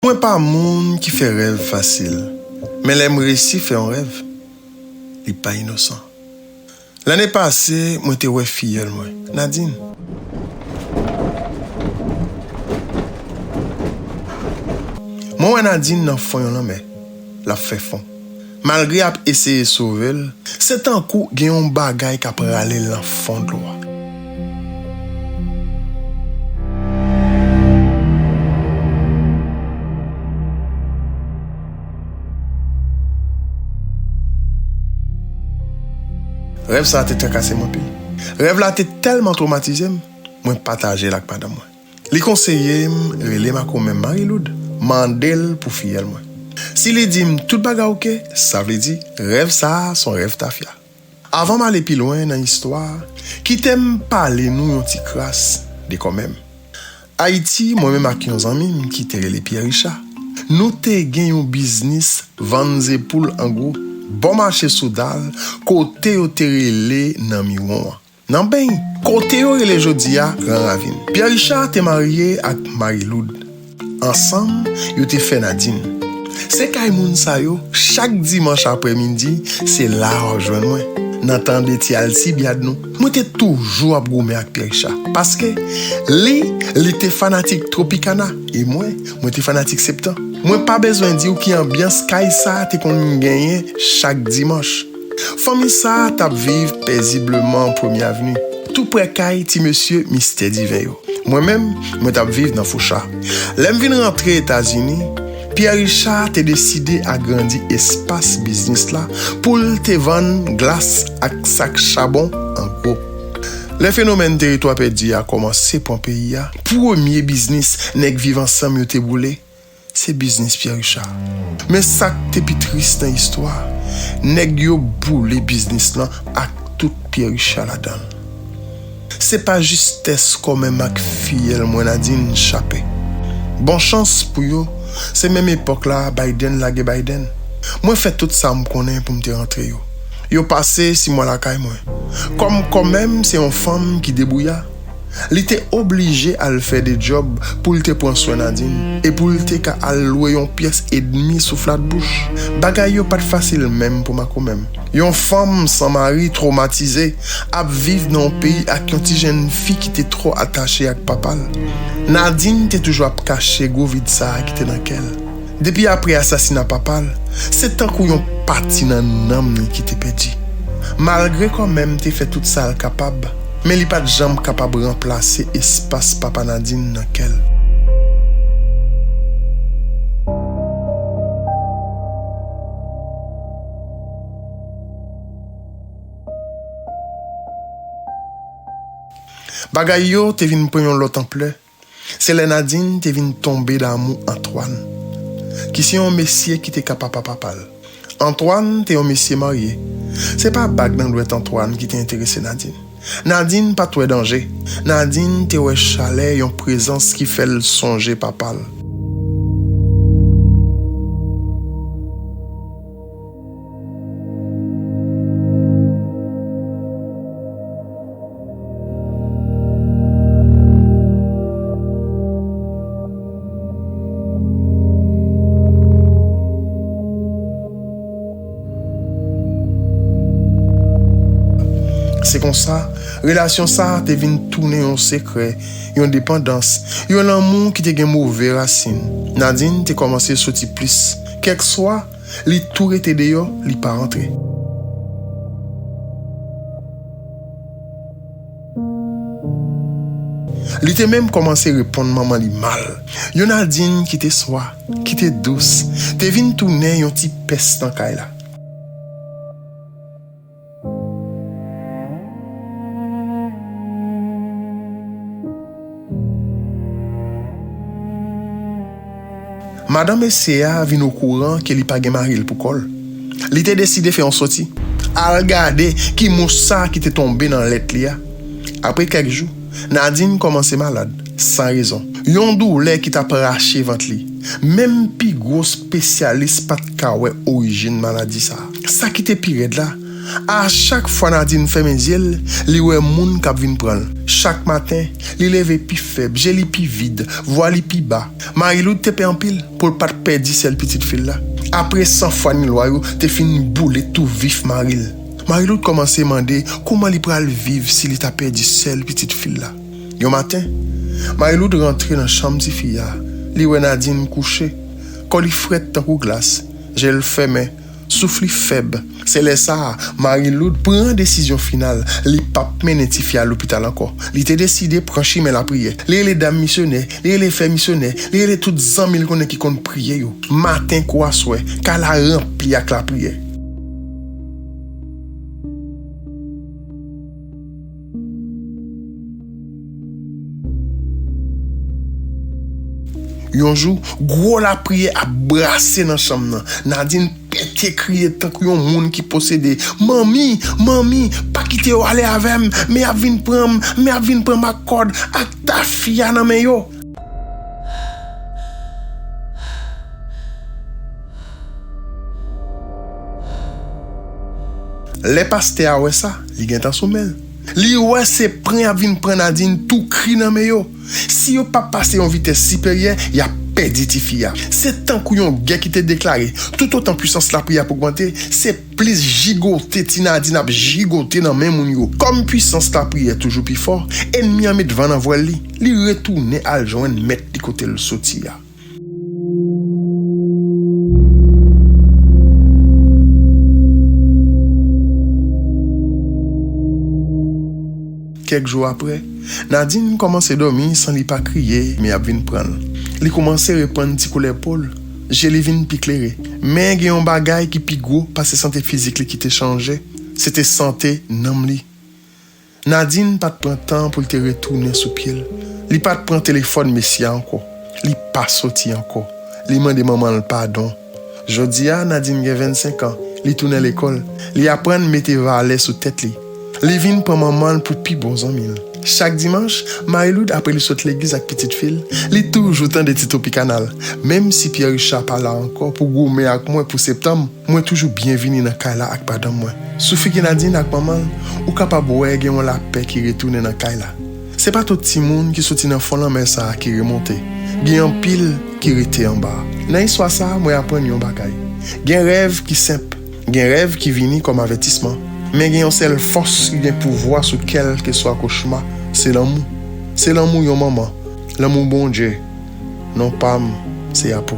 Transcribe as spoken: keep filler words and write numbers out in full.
Mwen pa moun ki fè rèv fasil, men lè m resi fè yon rèv, li pa inosan. Lane pase, mwen te wè fiyèl mwen, Nadine. Mwen wè Nadine nan fon yon lanmè, l ap fè fon. Malgre ap eseye sove l, se tankou gen yon bagay k ap rale l nan fon dlo a. Rèv sa a te trakase m anpil. Rèv la te tèlman twomatize m, mwen pataje l ak madanm mwen. Li konseye m rele makomè m Mariloud, mande l pou fiyèl mwen. Si li di m tout bagay oke, sa vle di rèv sa a se yon rèv tafya. Avan m ale pi lwen nan istwa a, kite m pale nou yon ti kras de kòmè m. Ayiti, mwen menm ak yon zanmi m ki te rele Pierre Richard, nou te gen yon biznis vann ze poul an gwo, bò mache Soudal, kote yo te rele nan Miwon an. Nan Beny, kote yo rele jodi a Gran Ravin. Pierre Richard te marye ak Mariloud. Ansanm, yo te fè Nadine. Se kay moun sa yo, chak dimanch aprèmidi, se la w ap jwenn mwen. Nan tande ti Alcibiade nou, mwen te toujou ap goumen ak Pierre Richard. Paske, li, li te fanatik Tropicana, e mwen, mwen te fanatik Septan. Mwen pa bezwen di w ki anbyans kay sa a te konn genyen chak dimanch. Fanmi sa a t ap viv pezibleman Premye Avni, tou prè kay ti mesye Mistè Diven yo. Mwen menm, mwen t ap viv nan Foucha. Lè m vin rantre Etazini, Pierre Richard te deside agrandi espas biznis la pou l te vann glas ak sak chabon an gwo. Lè fenomèn Teritwa Pèdi a kòmanse pran peyi a, premye biznis nèg Viv Ansanm yo te boule, se biznis Pierre Richard. Men sa k te pi tris nan istwa a, nèg yo boule biznis lan ak tout Pierre Richard ladan l. Se pa jistès kòmè m ak fiyèl mwen Nadine chape. Bon chans pou yo, se menm epòk la Biden lage Biden. Mwen fè tout sa m konnen pou m te rantre yo. Yo pase sis mwa lakay mwen. Kòm kòmè m se yon fanm ki debouya, li te oblije al fè de djòb pou l te pran swen Nadine e pou l te ka al lwe yon pyès edmi sou Flatbush. Bagay yo pa t fasil menm pou makomè m. Yon fanm san mari twomatize ap viv nan yon peyi ak yon ti jèn fi ki te twò atache ak papa l. Nadine te toujou ap kache gwo vid sa a ki te nan kè l. Depi apre asasina papa l, se tankou yon pati nan nanm li ki te pèdi. Malgre kòmè m te fè tout sa l kapab, men li pa t janm kapab ranplase espas papa Nadine nan kè l. Bagay yo te vin pran yon lòt anplè. Se lè Nadine te vin tonbe damou Antoine, ki se yon mesye ki te ka papa papa l. Antoine te yon mesye marye. Se pa bag nan dwèt Antoine ki te enterese Nadine. Nadine pa t wè danje. Nadine te wè chalè yon prezans ki fè l sonje papa l. Se konsa, relasyon sa a te vin tounen yon sekrè, yon depandans, yon lanmou ki te gen move rasin. Nadine te kòmanse soti plis. Kèkswa li tou rete deyò, li pa rantre. Li te menm kòmanse reponn manman li mal. Yon Nadine ki te swa, ki te dous, te vin tounen yon ti pès nan kay la. Madan mesye a vin okouran ke li pa gen mari l pou kò l. Li te deside fè yon soti, al gade ki mous sa ki te tonbe nan lèt li a. Apre kèk jou, Nadine kòmanse malad, san rezon. Yon doulè ki t ap rache vant li. Menm pi gwo espesyalis pa t ka wè orijin maladi sa a. Sa ki te pi rèd la, A chak fwa Nadine fèmen zye l, li wè moun k ap vin pran l. Chak maten, li leve pi fèb, je li pi vid, vwa li pi ba. Mariloud te pè anpil pou l pa t pèdi sèl pitit fi l la. Apre san fwa ni lwa yo te fin boule tou vif mari l, Mariloud kòmanse mande kouman li pral viv si li ta pèdi sèl pitit fi l la. Yon maten, Mariloud rantre nan chanm tifi a. Li wè Nadine kouche. Kò li frèt tankou glas, je l fèmen, souf li fèb. Se lè sa a, Mariloud pran desizyon final, li p ap mennen tifi a lopital ankò. Li te deside pran chimen lapriyè. Li rele dam misyonè, li rele frè misyonè, li rele tout zanmi l konnen ki konn priye yo. Maten kou aswè, kay la ranpli ak lapriyè. Yon jou, gwo lapriyè ap brase nan chanm nan. Nadine pete kriye tankou yon moun ki posede. Manmi, manmi, pa kite yo ale avè m, men y ap vin pran m, men y ap vin pran m ak kòd, ak tafya nan men yo. Lè pastè a wè sa, li gentan sou men l. Li wè se pran y ap vin pran Nadine tou kri nan men yo. Si yo pa pase yon vitès siperyè, y ap pèdi tifi a. Se tankou yon gè ki te deklare. Toutotan pwisans lapriyè ap ogmante, se plis jigote Ti Nadine ap jigote nan men moun yo. Kòm pwisans lapriyè toujou pi fò, ènmi an met van nan vwèl li. Li retounen al jwenn mèt li kote l soti a. Kèk jou apre, Nadine kòmanse dòmi san li pa kriye, men y ap vin pran l. Li kòmanse reprann ti koulè po l, je li vin pi klere. Men gen yon bagay ki pi gwo pase sante fizik li ki te chanje, se te sante nanm li. Nadine pa t pran tan pou l te retounen sou pye l. Li pa t pran telefòn mesye a ankò. Li pa soti ankò. Li mande manman l padon. Jodi a, Nadine gen vennsenk an. Li tounen lekòl. Li aprann mete valè sou tèt li. Li vin pran manman l pou pi bon zanmi l. Chak dimanch, Mariloud, apre li sot legliz ak pitit fi l, li toujou tande ti Tropicana l. Menm si Pierre Richard pa la ankò pou goumen ak mwen pou septanm, mwen toujou byenvini nan kay la ak madanm mwen. Sou figi Nadine ak manman l, ou kapab wè gen yon lapè ki retounen nan kay la. Se pa tout timoun ki soti nan fon lanmè sa a ki remonte. Gen anpil ki rete anba. Nan istwa sa a, mwen aprann yon bagay. Gen rèv ki senp. Gen rèv ki vini kòm avètisman. Men gen yon sèl fòs ki gen pouvwa sou kèlkeswa kochma, se lanmou. Se lanmou yon manman. Lanmou Bondye. Non pa m, se Apo.